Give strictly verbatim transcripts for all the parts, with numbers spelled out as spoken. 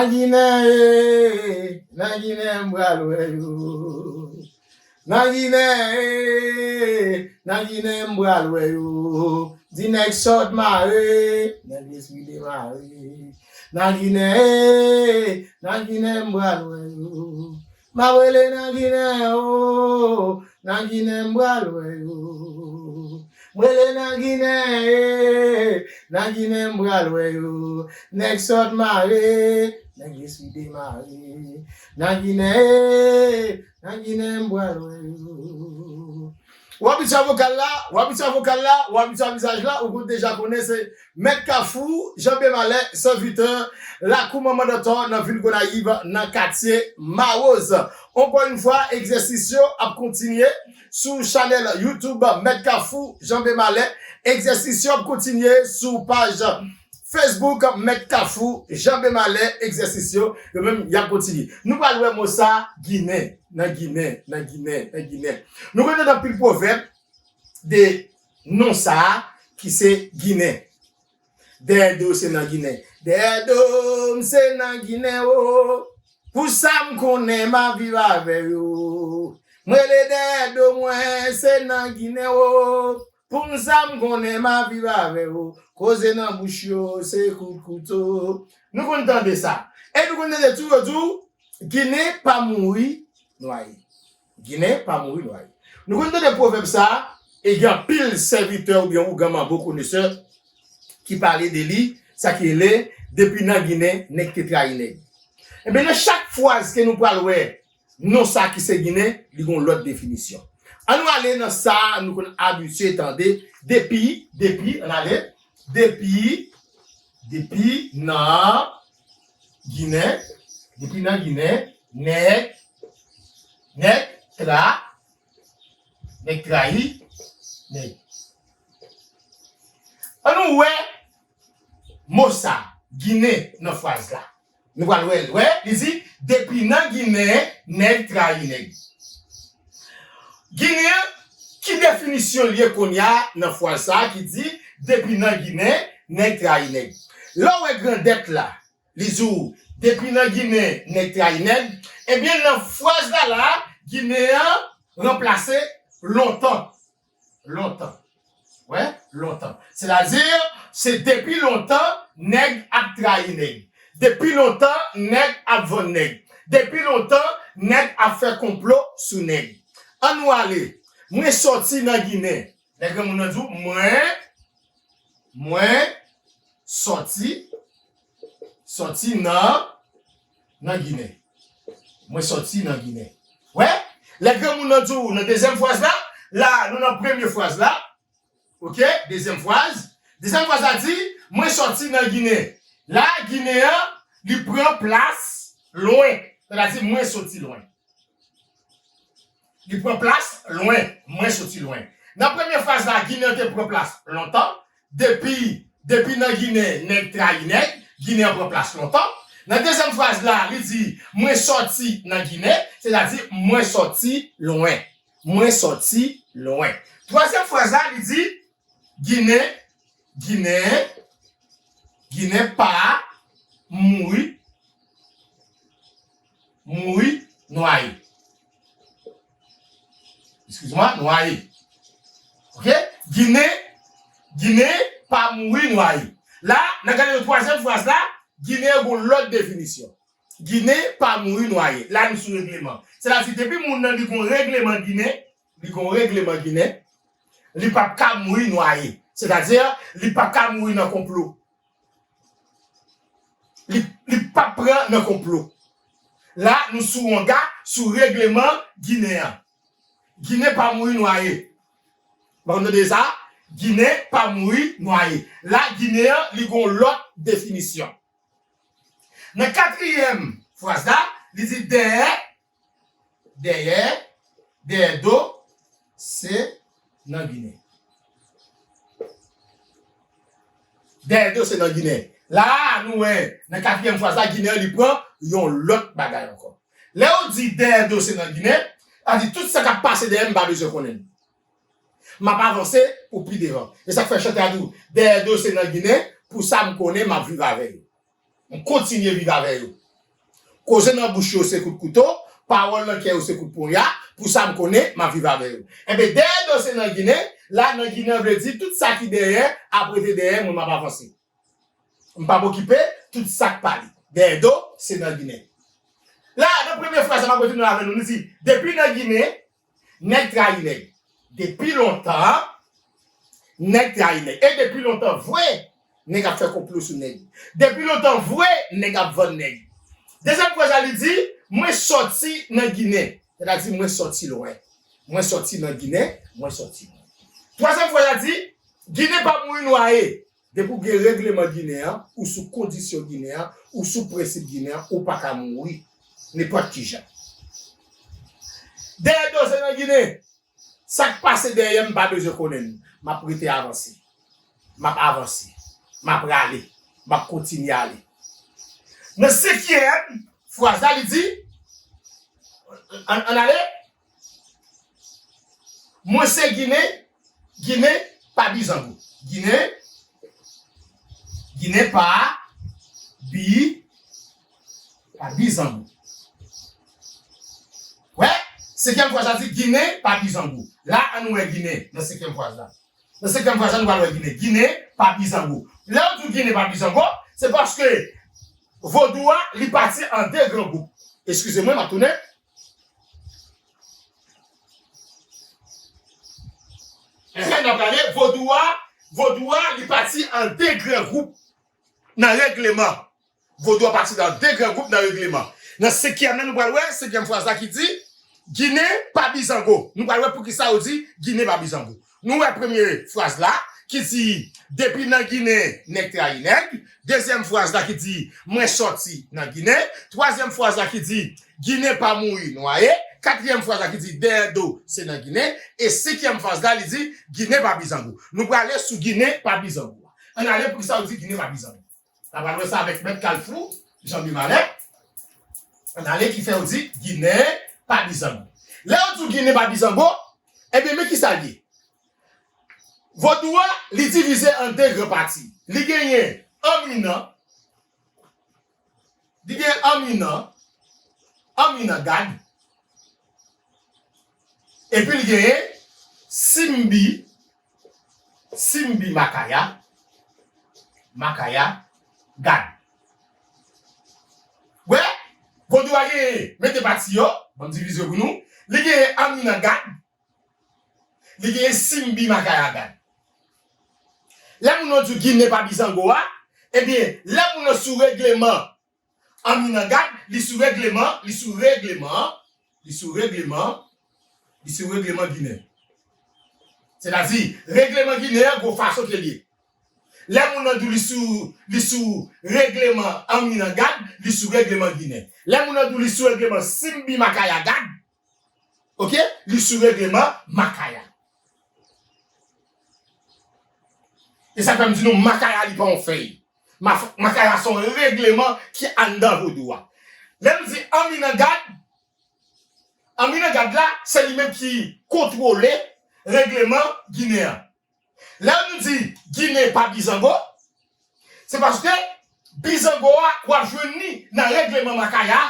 Nan Ginen, e, nan Ginen m pral wè yo. Nan Ginen, e, nan Ginen m pral wè yo. Di nèg sòt mare, nèg lespri demare. Nan Ginen, e, nan Ginen m pral wè yo. M ap rele nan Ginen, o, nan Ginen m pral wè yo. M rele nan Ginen, e, nan Ginen m pral wè yo. Nèg sòt mare, nèg lespri demare. Nan Ginen, e, nan Ginen m pral wè yo. W ap itilize vokal la, w ap itilize vokal la, w ap itilize vizaj la, ou konn deja konnen se Mèt Kafou, Jan Bemalè, sèvitè, lakou Manman Dantò nan vil Gonayiv, nan katye Mawoz. Ankò yon fwa, egzèsis yo ap kontinye sou chanèl YouTube Mèt Kafou, Jan Bemalè. Egzèsis yo ap kontinye sou paj Facebook Mèt Kafou, Jan Bemalè. Egzèsis yo, yo menm, y ap kontinye. Nou pral wè mo sa, Ginen, nan Ginen, nan Ginen, nan Ginen. Nou konn tande anpil pwovèb de non sa a ki se Ginen. Dèyè do se nan Ginen. Dèyè do m se nan Ginen, o. Pou sa m konnen m ap viv avè yo. M rele dèyè do mwen se nan Ginen, o. Pou m sa m konnen m ap viv avè yo. Koze nan bouch yo se kout kouto. Nou konn tande sa. E nou konn tande tou yo di w, Ginen pa mouri nwaye. Ginen pa mouri nwaye. Nou konn tande pwovèb sa a, e gen anpil sèvitè oubyen ougan manbo konesè ki pale de li, sa ki rele, depi nan Ginen, nèg te trayi nèg. Ebyen, nan chak fraz ke nou pral wè non sa ki se Ginen, li gen yon lòt definisyon. Ann nou ale nan sa nou konn abitye tande, depi, depi, ann ale, depi, depi nan Ginen, depi nan Ginen, nèg, nèg tra, nèg trayi nèg. Ann nou wè mo sa, Ginen, nan fraz la. Nou pral wè l, wè, li di, depi nan Ginen, nèg trayi nèg. Ginen, ki definisyon l ye kounye a nan fraz sa a ki di, depi nan Ginen, nèg trayi nèg? Lè w wè grandèt la, li di w, depi nan Ginen, nèg trayi nèg, ebyen, nan fraz la la, Ginen an ranplase lontan. Lontan. Wè, lontan. Sètadi, se depi lontan, nèg ap trayi nèg. Depi lontan, nèg ap vann nèg. Depi lontan, nèg ap fè konplo sou nèg. Ann nou ale. Mwen sòti nan Ginen. Lè granmoun nan di w, mwen, mwen sòti, sòti nan, nan Ginen. Mwen sòti nan Ginen. Wè, lè granmoun nan di w nan dezyèm fraz la, la, nou nan premye fraz la, oke, dezyèm fraz, dezyèm fraz la di, mwen sòti nan Ginen. La, Ginen an, li pran plas lwen. Sètadi, mwen sòti lwen. Li pran plas lwen, mwen sòti lwen. Nan premye fraz la, Ginen an te pran plas lontan. Depi, depi nan Ginen, nèg trayi nèg, Ginen an pran plas lontan. Nan dezyèm fraz la, li di, mwen sòti nan Ginen, sètadi mwen sòti lwen. Mwen sòti lwen. Twazyèm fraz la, li di, Ginen, Ginen, Ginen pa mouri, mouri nwaye. Eskize mwa, nwaye. Oke? Ginen, Ginen pa mouri nwaye. La, n a gade nan twazyèm fraz la, Ginen an gon lòt definisyon. Ginen pa mouri nwaye. La, nou sou regleman. Sètadi, depi moun nan li gon regleman Ginen, li gon regleman Ginen, li p ap ka mouri nwaye. Sètadi, li p ap ka mouri nan konplo. Li, li p ap pran nan konplo. La, nou sou wanga, sou regleman Ginen an. Ginen pa mouri nwaye. Bon, nou de sa, Ginen pa mouri nwaye. La, Ginen an, li gon lòt definisyon. Nan katriyèm fraz la, li di dèyè, dèyè, dèyè do, se nan Ginen. Dèyè do, se nan Ginen. La, nou wè, nan katriyèm fraz la, Ginen an, li pran yon lòt bagay ankò. Lè yo di dèyè do, se nan Ginen, sa di tout sa k ap pase dèyè m, m pa bezwen konnen l. M ap avanse pou pi devan. E sa k fè chante a di w, dèyè do, se nan Ginen, pou sa m konnen, m ap viv avè yo. M kontinye viv avè yo. Koze nan bouch yo se kout kouto, pawòl nan kè yo se kout ponya, pou sa m konnen, m ap viv avè yo. Enben, dèyè do se nan ginen, la nan ginen vle di tout sa ki dèyè, ap rete dèyè, mwen m ap avanse. M p ap okipe tout sa k pa li. Dèyè do se nan ginen. La, nan premye fraz la, m ap retounen avè nou, li di, depi nan ginen, nèg trayi nèg. Depi lontan, nèg trayi nèg. E depi lontan vre, nèg ap fè konplo sou nèg. Depi lontan vre, nèg ap vann nèg. Dezyèm fraz la, li di, mwen sòti nan ginen. Sètadi, mwen sòti lwen. Mwen sòti nan ginen, mwen sòti lwen. Twazyèm fraz la di, ginen pa mouri nwaye. Depi w gen regleman ginen an, ou sou kondisyon ginen an, ou sou prensip ginen an, ou pa ka mouri. Nenpòt ki jan. Dèyè do se nan ginen. Sa k pase dèyè m pa bezwen konnen l. M ap rete avanse. M ap avanse. M ap rale. M ap kontinye ale. Nan senkyèm fraz la, li di, ann, ann ale. Mwen se ginen, ginen pa bizango. Ginen, ginen pa bi, pa bizango. Wè, senkyèm fraz la di ginen pa bizango. La, ann wè ginen nan senkyèm fraz la. Nan senkyèm fraz la, nou pral wè ginen. Ginen pa bizango. Lè yo di w ginen pa bizango, se paske vodou a, li pati an de gran gwoup. Eskize mwen, m ap tounen. Enhen, n ap pale, vodou a, vodou a, li pati an de gran gwoup nan regleman. Vodou a pati nan de gran gwoup nan regleman. Nan senkyèm nan, nou pral wè, senkyèm fraz la ki di, ginen pa bizango. Nou pral wè poukisa yo di, ginen pa bizango. Nou wè premye fraz la, ki di, depi nan ginen, nèg trayi nèg. Dezyèm fraz la ki di, mwen sòti nan ginen. Twazyèm fraz la ki di, ginen pa mouri nwaye. Katriyèm fraz la ki di, dèyè do, se nan ginen. E senkyèm fraz la, li di, ginen pa bizango. Nou prale sou ginen pa bizango. Ann ale poukisa yo di ginen pa bizango. N a pral wè sa avèk mèt Kalfou, Jan Bimalè. Ann ale ki fè yo di ginen pa bizango. Lè yo di w ginen pa bizango, ebyen, men kisa l ye. Vodou a, li divize an de gran pati. Li genyen anminan, li genyen anminan, anminan gad, epi li genyen simbi, simbi makaya, makaya gad. Wè, vodou a genyen, mete pati yo, ban m divize yo pou nou. Li genyen anminan gad, li genyen simbi makaya gad. Lè moun nan di w ginen pa bizango a, ebyen, lè moun nan sou regleman anminan gad, li sou regleman, li sou regleman, li sou regleman, li sou regleman ginen. Sètadi, regleman ginen an, gon fason ke l ye. Lè moun nan di w li sou, li sou regleman anminan gad, li sou regleman ginen. Lè moun nan di w li sou regleman simbi makaya gad, oke, li sou regleman makaya. E sa fè m di nou, makaya li pa yon fèy. Ma-, makaya se yon regleman ki anndan vodou a. Lè m di anminan gad, anminan gad la, se li menm ki kontwole regleman ginen an. Lè nou di ginen pa bizango, se paske bizango a, w ap jwenn li nan regleman makaya,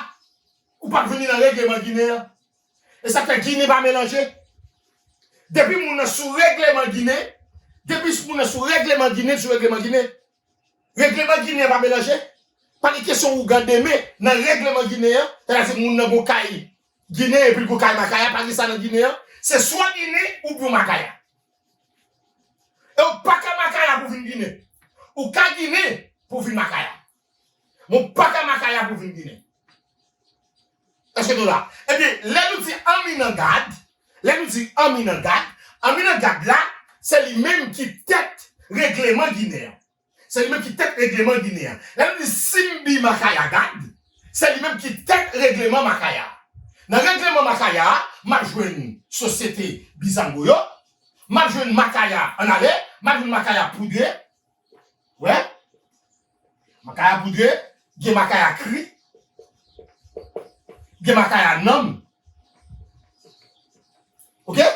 ou p ap jwenn li nan regleman ginen an. E sa k fè ginen pa melanje. Depi moun nan sou regleman ginen, depi moun nan sou regleman ginen, sou regleman ginen. Regleman ginen pa melanje. Pa gen kesyon ougan demen nan regleman ginen an. Sètadi moun nan gon kay ginen epi l gon kay makaya, pa gen sa nan ginen an. Se swa ginen oubyen makaya. E w pa ka makaya pou vin ginen. Ou ka ginen pou vin makaya. Men w pa ka makaya pou vin ginen. Èske nou la? Ebyen, lè nou di anminan gad, lè nou di anminan gad, anminan gad la, se li menm ki tèt regleman ginen an. Se li menm ki tèt regleman ginen an. Lè nou di simbi makaya gad, se li menm ki tèt regleman makaya. Nan regleman makaya, m ap jwenn sosyete bizango yo, m ap jwenn makaya ann ale, m ap jwenn makaya poudre, wè, makaya poudre, gen makaya kri, gen makaya nanm. Oke?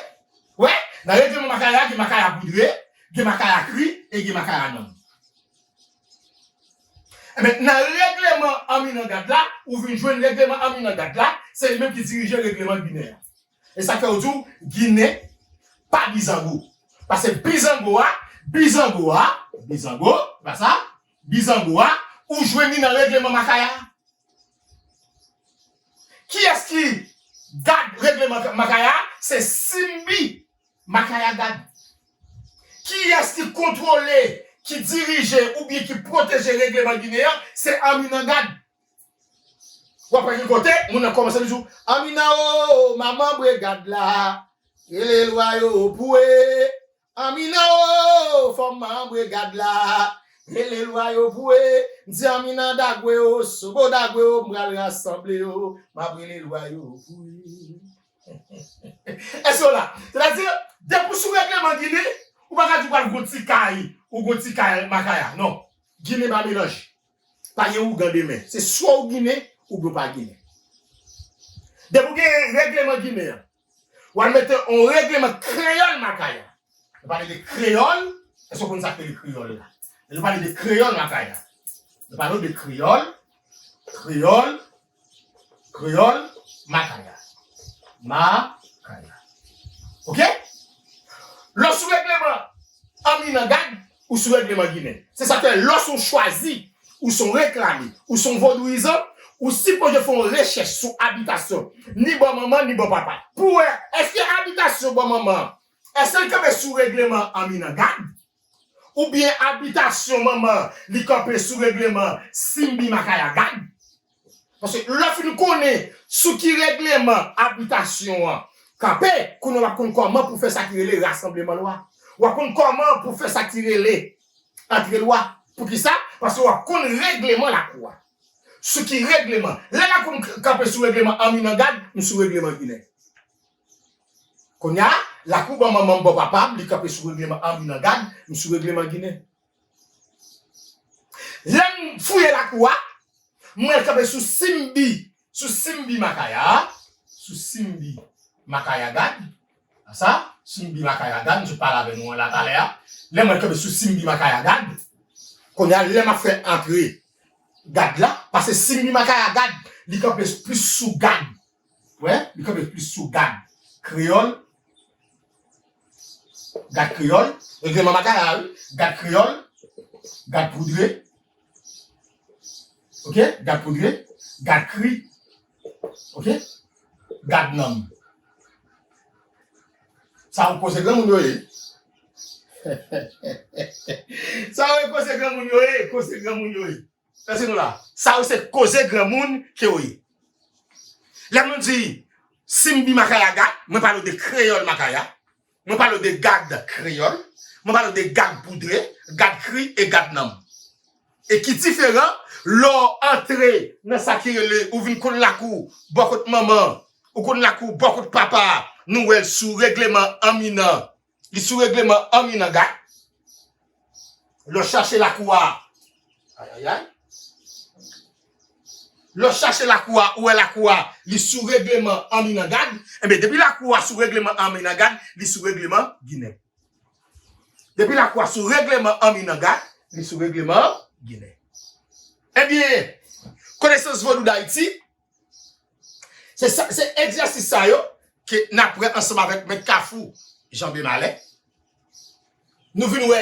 Wè, nan regleman makaya, gen makaya poudre, gen makaya kri, e gen makaya nanm. Ebyen, nan regleman Anminan Gad la, ou vin jwenn regleman Anminan Gad la, se li menm ki dirije regleman Ginen an. E sa k fè yo di w, Ginen pa bizango. Paske bizango a, bizango a, bizango, se pa sa, bizango a, ou jwenn li nan regleman Makaya. Kiyès ki gad regleman Makaya? Se Simbi Makaya gad. Kiyès ki kontwole, ki dirije oubyen ki pwoteje regleman Ginen an? Se Anminan Gad. W ap wè gen kote, moun nan kòmanse li di w, Anminan o, manman bregad la, rele lwa yo pou e. Anminan o, fò m manbre gad la. Rele lwa yo pou e. M di Anminan dagwe o, sobo dagwe o, m pral rasanble yo. M ap rele lwa yo pou e. Èske w la? Sètadi, depi w sou regleman Ginen, ou pa ka di w pral gon ti kay, ou gon ti kay Makaya. Non. Ginen pa melanj. Pa gen ougan demen. Se swa w Ginen, oubyen w pa Ginen. Depi w gen regleman Ginen an, w al mete yon regleman kreyòl Makaya. Nou pale de kreyòl, èske w konn sa k rele kreyòl la? Nou pale de kreyòl Makaya. Nou pale de kreyòl, kreyòl, kreyòl Makaya. Makaya. Oke? Lè w sou regleman Anminan Gad, ou sou regleman Ginen. Se sa k fè, lòske w chwazi, ou se yon reklame, ou se yon vodouyizan, ou sipoze fè yon rechèch sou abitasyon, ni bò manman, ni bò papa. Pou wè, èske abitasyon bò manman an, èske l kanpe sou regleman Anminan Gad? Oubyen abitasyon manman an, li kanpe sou regleman Simbi Makaya Gad? Paske lè w fin konnen sou ki regleman abitasyon an kanpe, kounye a w ap konn kòman pou fè sa ki rele rasanbleman lwa. W ap konn kòman pou fè sa ki rele antre lwa. Poukisa? Paske w ap konn regleman lakou a. Sou ki regleman? Lè lakou m k-, kanpe sou regleman Anminan Gad, m sou regleman Ginen. Kounye a, lakou bò manman m, bò papa m, li kanpe sou regleman Anminan Gad, m sou regleman Ginen. Lè m fouye lakou a, mwen kanpe sou Simbi, sou Simbi Makaya, sou Simbi Makaya Gad. Sa, Simbi Makaya Gad, m sot pale avè nou an la talè a. Lè mwen kanpe sou Simbi Makaya Gad, kounye a, lè m ap fè antre gad la, paske Simbi Makaya Gad, li kanpe plis sou gad. Wè, li kanpe plis sou gad kreyòl. Gad kreyòl. Regleman Makaya a, wi. Gad kreyòl. Gad poudre. Oke? Gad poudre. Gad kri. Oke? Gad nanm. Sa yo koze granmoun yo ye. Sa yo koze granmoun yo ye, koze granmoun yo ye. Èske nou la? Sa yo se koze granmoun ke yo ye. Lè nou di Simbi Makaya Gad, mwen pale w de kreyòl Makaya, mwen pale w de gad kreyòl, mwen pale w de gad poudre, gad kri e gad nanm. E ki diferan, lè w antre nan sa ki rele, ou vin konn lakou, bò kot manman, ou konn lakou, bò kot papa, nou wè l sou regleman Anminan. Li sou regleman Anminan Gad. Lè w chache lakou a. Ayayay. Lè w chache lakou a, ou wè lakou a, li sou regleman Anminan Gad. Enben, depi lakou a sou regleman Anminan Gad, li sou regleman Ginen. Depi lakou a sou regleman Anminan Gad, li sou regleman Ginen. Ebyen, Konesans Vodou Dayiti, Se sa, se egzèsis sa yo ke n ap wè ansanm avèk Mèt Kafou, Janbe Malè. Nou vin wè,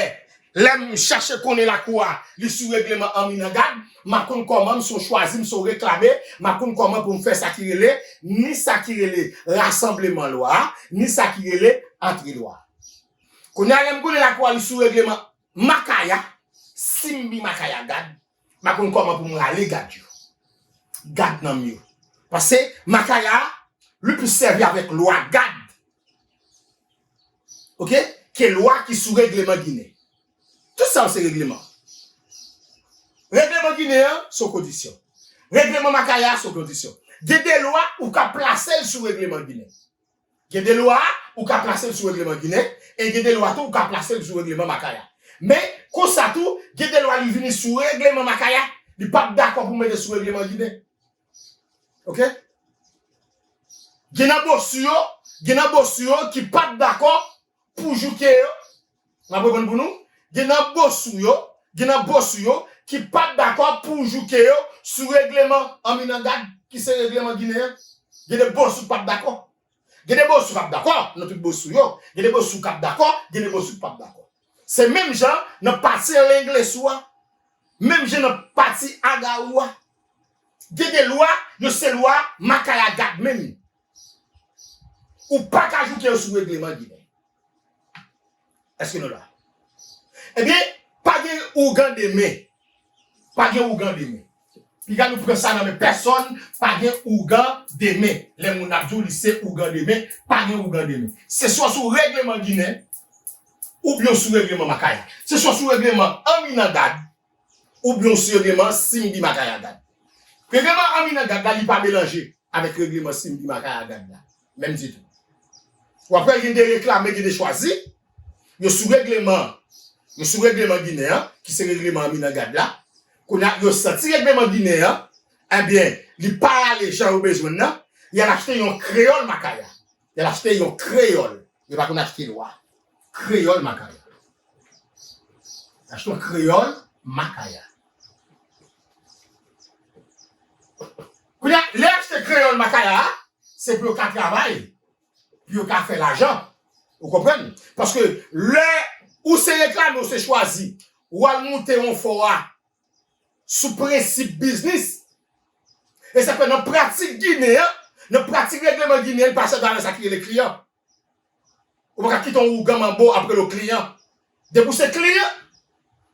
lè m chache konnen lakou a, li sou regleman Anminan Gad, m ap konn kòman m se yon chwazi, m se yon reklame, m ap konn kòman pou m fè sa ki rele, ni sa ki rele rasanbleman lwa a, ni sa ki rele antre lwa a. Kounye a, lè m konnen lakou a, li sou regleman Makaya, Simbi Makaya Gad, m ap konn kòman pou m rale gad yo. Gad nanm yo. Paske Makaya, li plis sèvi avèk lwa gad. Oke? Ke lwa ki sou regleman Ginen. Tout sa yo se regleman. Regleman Ginen an, se yon kondisyon. Regleman Makaya, se yon kondisyon. Gen de lwa, ou ka plase l sou regleman Ginen. Gen de lwa, ou ka plase l sou regleman Ginen, e gen de lwa tou, ou ka plase l sou regleman Makaya. Men, konsa tou, gen de lwa li vini sou regleman Makaya, li p ap dakò pou mete sou regleman Ginen. Oke? Gen nan bosou yo, gen nan bosou yo ki p ap dakò pou jouke yo. M ap reponn pou nou. Gen nan bosou yo, gen nan bosou yo ki p ap dakò pou jouke yo sou regleman Anminangad, ki se regleman ginen an. Gen de bosou k p ap dakò. Gen de bosou k ap dakò nan tout bosou yo. Gen de bosou k ap dakò, gen de bosou k p ap dakò. Se menm jan nan pati Lenglesou a, menm jan nan pati Agawou a. Gen de lwa, yo se lwa Makayagad menm. Ou pa ka jouke yo sou regleman ginen. Èske nou la? Ebyen, pa gen ougan demen. Pa gen ougan demen. Piga nou pran sa nan men pèsòn, pa gen ougan demen. Lè moun ap di w li se ougan demen, pa gen ougan demen. Se swa sou regleman ginen, oubyen sou regleman Makaya. Se swa sou regleman Anminangad, oubyen sou regleman Simbi Makayagad. Regleman Anminangad la, li pa melanje avèk regleman Simbi Makayagad la. Menm ditou. W ap wè gen de reklame, gen de chwazi. Yo sou regleman, yo sou regleman ginen an, ki se regleman Anminangad la. Kounye a, yo santi regleman ginen an, ebyen, li pa ale jan yo bezwen l nan, y al achte yon kreyòl Makaya. Y al achte yon kreyòl. Yo pa konn achte lwa. Kreyòl Makaya. Achte yon kreyòl Makaya. Kounye a, lè achte kreyòl Makaya a, se pou yo ka travay, pou yo ka fè lajan. Ou konprann? Paske lè ou se reklame, ou se chwazi, ou al moute yon fò a sou prensip biznis. E sa fè nan pratik ginen an, nan pratik regleman ginen an, li pa sèvi avè sa ki rele kliyan. Ou pa ka kite yon ougan manbo ap rele w kliyan. Depi w se kliyan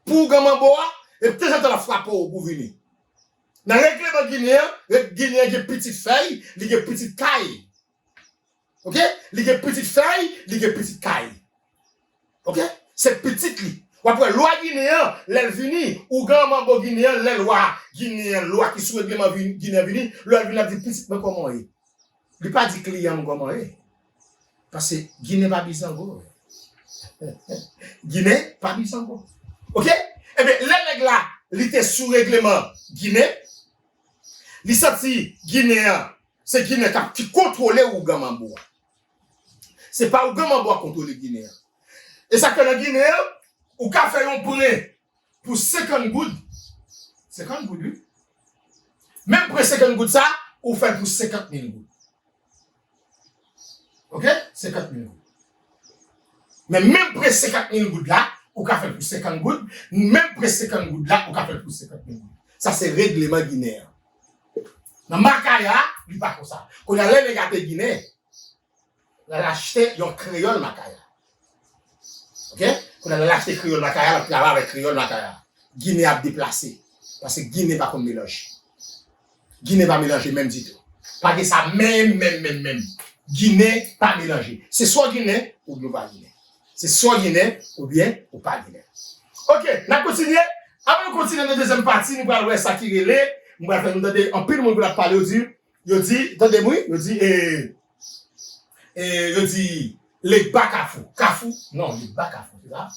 pou ougan manbo a, e tanzantan l ap frape w pou w vini. Nan regleman ginen an, ginen an gen pitit fèy, li gen pitit kay. Oke? Li gen pitit fèy, li gen pitit kay. Oke? Se pitit li. W ap wè lwa ginen an, lè l vini, ougan manbo ginen an, lè lwa ginen an, lwa ki sou regleman ginen an vini, lè l vini, l ap di pitit mwen kòman w ye? Li pa di kliyan m kòman w ye. Paske ginen pa bizango. Ginen pa bizango. Oke? Ebyen, lè nèg la, li te sou regleman ginen, li santi ginen an, se ginen k ap ki kontwole ougan manbo a. Se pa ougan manbo a kontwole ginen an. E sa k fè nan ginen an, ou ka fè yon prè pou senkant goud. Senkant goud, wi. Menm prè senkant goud sa, ou fè l pou senkant mil goud. Oke? Senkant mil goud. Men menm prè senkant mil goud la, ou ka fè l pou senkant goud. Menm prè senkant goud la, ou ka fè l pou senkant mil goud. Sa se regleman ginen an. Nan Makaya, li pa konsa. Kounye a, lè nèg a te ginen, l al achte yon kreyòl Makaya. Oke? Kounye a, l al achte kreyòl Makaya, l ap travay avèk kreyòl Makaya. Ginen ap deplase. Paske ginen pa konn melanje. Ginen pa melanje menm ditou. Pa gen sa menm, menm, menm, menm. Ginen pa melanje. Se swa w ginen, oubyen w pa ginen. Se swa w ginen, oubyen ou pa ginen. Oke, n ap kontinye. Avan nou kontinye nan dezyèm pati, nou pral wè sa ki rele, nou pral fè nou tande anpil moun pou l ap pale, yo di, yo di, tande m wi, yo di, e, e, yo di, Legba Kafou. Kafou? Non, Legba Kafou, se sa?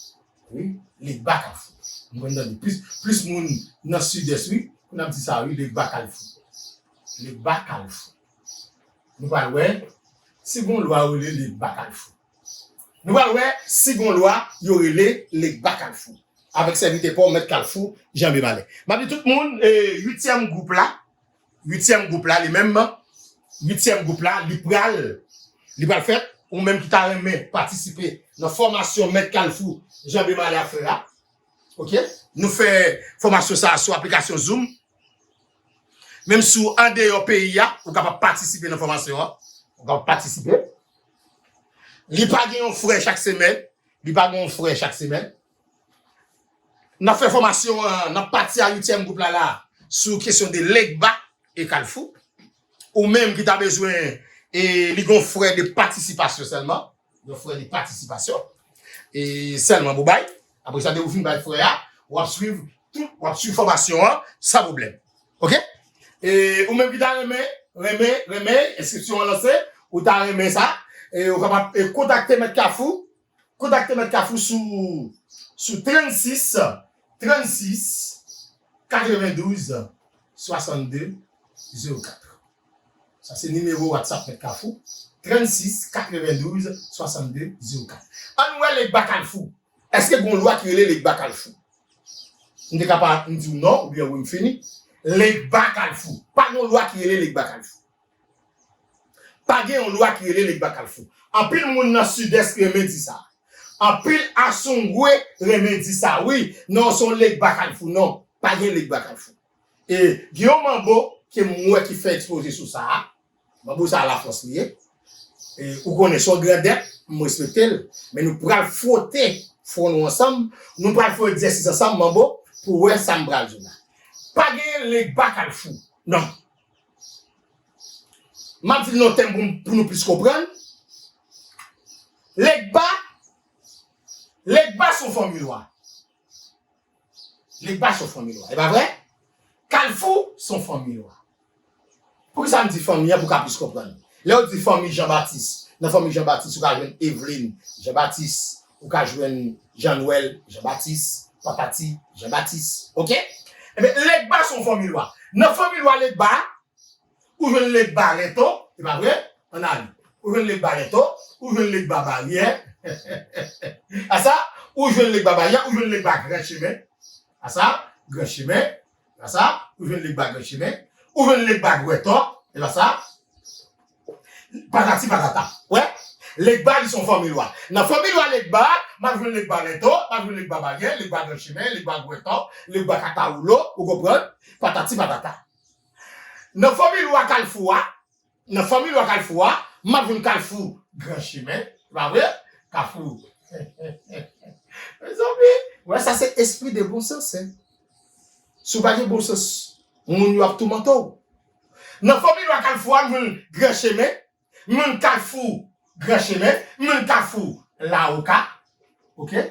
Wi, Legba Kafou. Nou konn tande plis, plis moun nan Sidès, wi, pou n ap di sa, wi, Legba Kalfou. Legba Kalfou. Nou pral wè si gon lwa yo rele Legba Kalfou. Nou pral wè si gon lwa yo rele Legba Kalfou. Avèk sèvitè pa w, Mèt Kalfou, Janbe Malè. M ap di tout moun, e, uityèm gwoup la, uityèm gwoup la, li menm, uityèm gwoup la, li pral, li pral fèt, ou menm ki ta renmen patisipe nan fòmasyon Mèt Kalfou, Janbe Malè ap fè a. Oke? Nou fè fòmasyon sa a sou aplikasyon Zoom. Menm si w andeyò peyi a, ou kapab patisipe nan fòmasyon an. Ou kapab patisipe. Li pa gen yon frè chak semèn. Li pa gen yon frè chak semèn. N ap fè fòmasyon an, n ap pati a uityèm gwoup la la, sou kesyon de Legba e Kalfou. Ou menm ki ta bezwen, e li gen yon frè de patisipasyon sèlman. Yon frè de patisipasyon. E sèlman pou bay. Apre sa, depi w fin bay frè a, w ap swiv tout, w ap swiv fòmasyon an san pwoblèm. Oke? E ou menm ki ta renmen, renmen, renmen, enskripsyon an lanse, ou ta renmen sa, e ou kapab, e, kontakte Mèt Kafou, kontakte Mèt Kafou sou, sou trannsis, trannsis, katrevendouz, swasannde, zewo kat. Sa se nimewo WhatsApp Mèt Kafou, trannsis, katrevendouz, swasannde, zewo kat. Ann wè Legba Kalfou. Èske gon lwa ki rele Legba Kalfou? M te ka pa, m di w non, oubyen wi, m fini. Legba Kalfou. Pa gen yon lwa ki rele Legba Kalfou. Pa gen yon lwa ki rele Legba Kalfou. Anpil moun nan Sidès renmen di sa. Anpil Asongwe renmen di sa. Wi, non, se yon Legba Kalfou. Non, pa gen Legba Kalfou. E gen yon manbo ke m wè ki fè ekspoze sou sa a. Manbo sa a Lafrans li ye. E, ou konnen, se yon grandèt, m respekte l. Men nou pral fwote fwon nou ansanm. Nou pral fè egzèsis ansanm, manbo, pou w wè sa m pral di w la. Pa gen Legba Kalfou. Non. M ap di l nan tèm pou, pou nou plis konprann. Legba, Legba se yon fanmi lwa. Legba se yon fanmi lwa. E pa vre? Kalfou se yon fanmi lwa. Poukisa m di fanmi an pou w ka plis konprann? Lè yo di fanmi Jan Batis, nan fanmi Jan Batis, ou ka jwenn Evelyn Jan Batis, ou ka jwenn Jan Nwèl Jan Batis, Patati Jan Batis. Oke? Ebyen, Legba se yon fanmi lwa. Nan fanmi lwa Legba, ou jwenn Legba Lèto, e pa vre? Ann ale. Ou jwenn Legba Lèto, ou jwenn Legba Baryè. A sa, ou jwenn Legba Baryè, ou jwenn Legba Gran Chemen. A sa, Gran Chemen. A sa, ou jwenn Legba Gran Chemen. Ou jwenn Legba Gwètò. E pa sa, patati patata. Wè? Legba, li se yon fanmi lwa. Nan fanmi lwa Legba, m ap jwenn Legba Lèto, m ap jwenn Legba Baryè, Legba Gran Chemen, Legba Gwètò, Legba Katawoulo, ou konprann? Patati patata. Nan fanmi lwa Kalfou a, nan fanmi lwa Kalfou a, m ap jwenn Kalfou Gran Chemen, pa vre? Kafou. Mezanmi, wè sa se espri de bon sans, hein. Si w pa gen bon sans, moun yo ap toumante w. Nan fanmi lwa Kalfou a, m jwenn Gran Chemen, m jwenn Kafou Gran Chemen, m jwenn Kafou Lawoka, oke?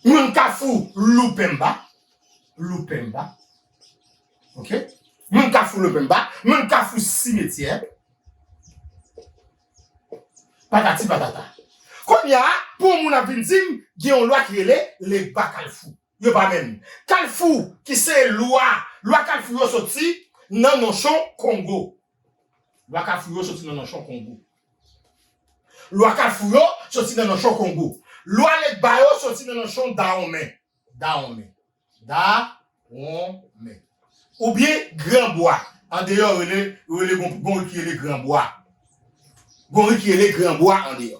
M jwenn Kafou Loupemba, Loupemba, oke? M jwenn Kafou Loupemba, m jwenn Kafou Simetyè, patati patata. Kounye a, pou yon moun ap vin di m, gen yon lwa ki rele Legba Kalfou. Yo pa menm. Kalfou, ki se lwa, lwa Kalfou yo soti nan Nonchon Kongo. Lwa Kalfou yo soti nan Nonchon Kongo. Lwa Kalfou yo soti nan Nonchon Kongo. Lwa Legba yo soti nan Nonchon Dawonmen. Dawonmen. Dawonmen. Oubyen Granbwa. Andeyò, rele, rele gon, gon ri ki rele Granbwa. Gon ri ki rele Granbwa andeyò.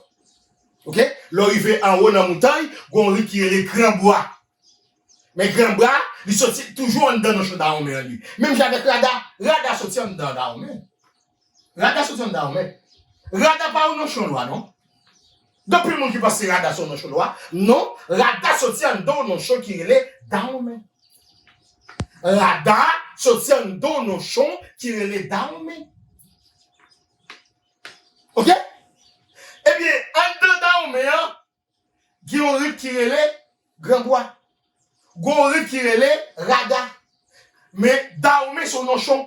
Oke? Lè w rive anwo nan montay, gon ri ki rele Granbwa. Men Granbwa, li soti toujou anndan Nonchon Dawonmen an li. Menm jan avèk Rada, Rada soti anndan Dawonmen. Rada soti anndan Dawonmen. Rada pa yon Nonchon lwa, non. Gen anpil moun ki panse Rada se yon Nonchon lwa. Non, Rada soti anndan yon Nonchon ki rele Dawonmen. Rada soti anndan yon Nonchon ki rele Dawonmen. Oke? Ebyen, anndan Dawonmen an, gen yon ri ki rele Granbwa. Gen yon ri ki rele Rada. Men Dawonmen se yon Nonchon.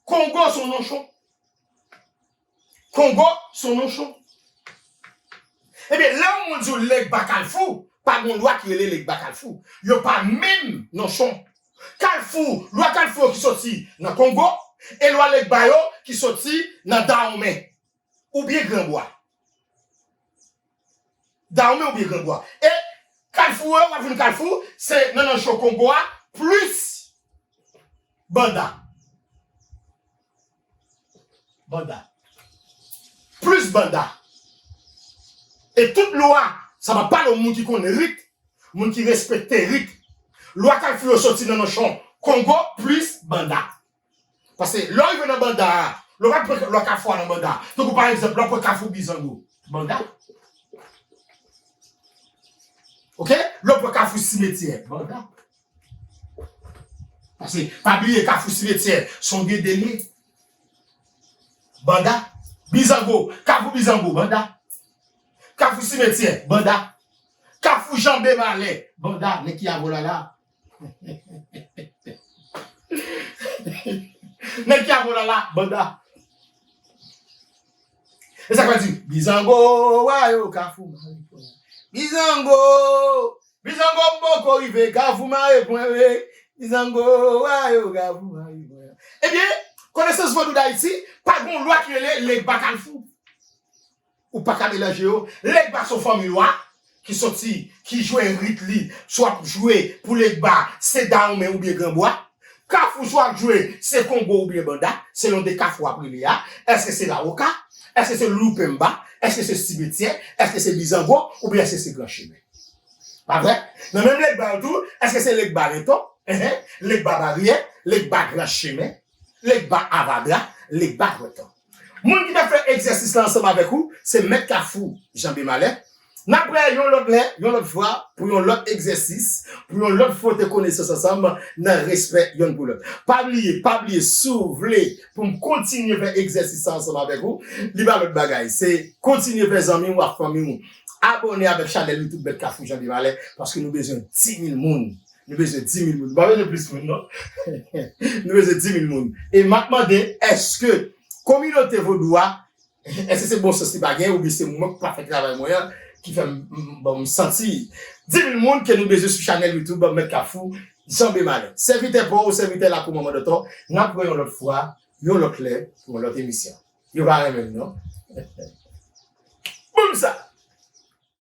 Kongo se yon Nonchon. Kongo se yon Nonchon. Ebyen, lè yon moun di w Legba Kalfou, pa gen yon lwa ki rele Legba Kalfou. Yo pa menm Nonchon. Kalfou, lwa Kalfou yo ki soti nan Kongo, e lwa Legba yo ki soti nan Dawonmen. Oubyen Granbwa. Dawonmen oubyen Granbwa. E Kalfou yo, w ap jwenn Kalfou, se nan Nonchon Kongo a, plis Banda. Banda. Plis Banda. E tout lwa, sa m ap pale yon moun ki konn rit, moun ki respekte rit. Lwa Kalfou yo soti nan Nonchon Kongo plis Banda. Paske lè w rive nan Banda a, lè w pa pran lwa Kafou a nan Banda a. Tankou pa egzanp, lè w pran Kafou Bizango, Banda. Oke? Lè w pran Kafou Simetyè, Banda. Paske, pa bliye, Kafou Simetyè, se yon gede li ye. Banda. Bizango, Kafou Bizango, Banda. Kafou Simetyè, Banda. Kafou Janbe Malè, Banda, nèg ki avè w la la. Nèg ki avè w la la, Banda. E sa k fè di, Bizango, wa yo, Kafou Malè. Bizango, Bizango m poko rive, Kafou mare pwen, wi. Bizango, wa yo, Kafou mare pwen. Ebyen, Konesans Vodou Dayiti, pa gen yon lwa ki rele Legba Kalfou. Ou pa ka melanje yo. Legba se yon fanmi lwa ki soti, ki jwe rit li, swa ap jwe pou Legba, se Dawonmen oubyen Granbwa. Kafou swa ap jwe, se Kongo oubyen Banda, selon de kafou ap rele a. Èske se Lawoka? Èske se Loupemba? Èske se Simetyè? Èske se Bizango? Oubyen èske se Gran Chemen? Pa vre? Nan menm Legba yo tou, èske se Legba Lenton? Enhen. Legba Baryè? Legba Gran Chemen? Legba Avadra? Legba Pwètò? Moun ki t ap fè egzèsis la ansanm avèk ou, se Mèt Kafou, Janbe Malè. N ap wè yon lòt lè, yon lòt fwa, pou yon lòt egzèsis, pou yon lòt fwote konesans ansanm nan respè yonn pou lòt. Pa bliye, pa bliye, si w vle pou m kontinye fè egzèsis sa ansanm avèk ou, li pa lòt bagay. Se kontinye fè zanmi w ak fanmi w abòne avèk chanèl YouTube Mèt Kafou Janbe Malè, paske nou bezwen dis mil moun. Nou bezwen dis mil moun. Nou pa bezwen plis moun, non. Nou bezwen dis mil moun. E m ap mande, èske kominote vodou a, èske se bon sans li pa gen, oubyen se mwen k pa fè travay mwen an, ki fè m, m, bon, m santi dis mil moun ke nou bezwen sou chanèl YouTube Mèt Kafou, Janbe Malè. Sèvitè pa w, sèvitè lakou manman Dòtò, n ap wè yon lòt fwa, yon lòt lè, pou yon lòt emisyon. Yo pa renmen m, non. Boum sa!